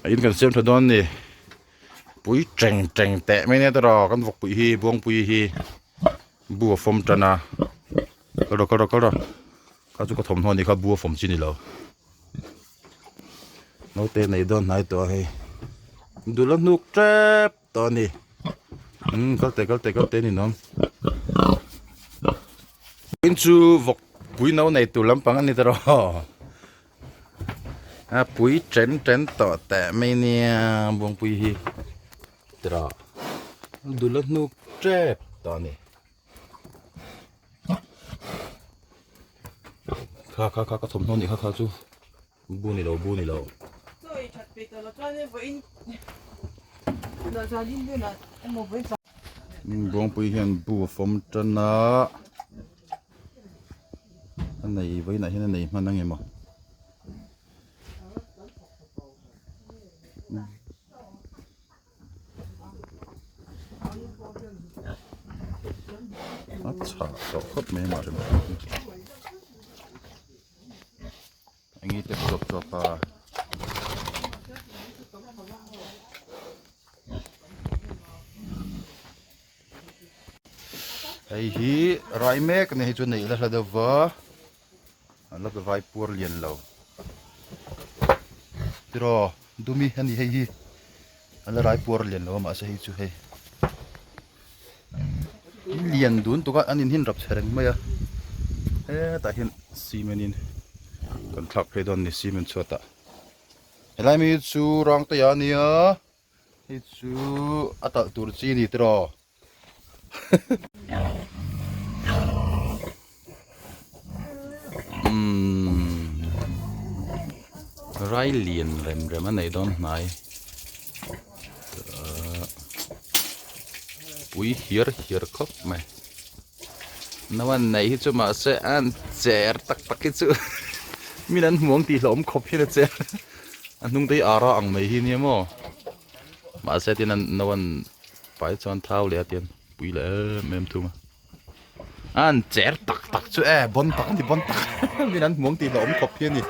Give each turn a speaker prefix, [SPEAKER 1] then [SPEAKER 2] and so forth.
[SPEAKER 1] A in kan siam tha dawn a ni pui teng teng teh mai nia tawh kan vawkpui hi buangpui hi bu a fawm tan a kal rawh kal rawh kal rawh kha chu ka thawmhnaw a nih kha bu a fawm chi a ni lo naute nei dawn hnai tawh a hei dul a hnuk tep tawh a ni umm kal teh kal teh kal teh a ni nawm in chu vawkpui no nei tur lampang a ni ta rawh. A pui chen chen tawh teh mai nia buangpui hi tira dul a hnuk tep tawh a ni kha kha kha ka thawmhnaw nih kha kha chu bu ni lo bu ni lo. Buangpui hian bu a fawm tan a. A nei vawiinah hian a nei hman ang emaw a chhah tawh khawp mai a mah hrim hrim hi eng nge tep chawp chawp a. Hei hi rai mek a ni hei chu neih la hla deuh va an la pe vai puar lian lo tiraw dumi a ni hei hi an la rai puar lian lo a mahse hei chu hei lian dun tuk a an in hin rap chhe reng mai a hetah hian cement in kan thlak phei dawn a ni cement chhuat ah helai mi chu rang te a nia. Hei chu a talh tur chi ni tiraw. Umm rai lian rem rem a nei dawn hnai pui hiar hiar khawp mai nawan nei hi chu mahse an cher tak tak hi chu min an hmuang tih hlauhawm khawp hian a cher. A hnung te hi ara ang mai hi nia maw mahse tin an no an pai chuan thau leh a tian pui leh em em thung a an cher tak tak chu e bon tak a ni bon tak min an hmuang tih hlauhawm khawp hi a ni.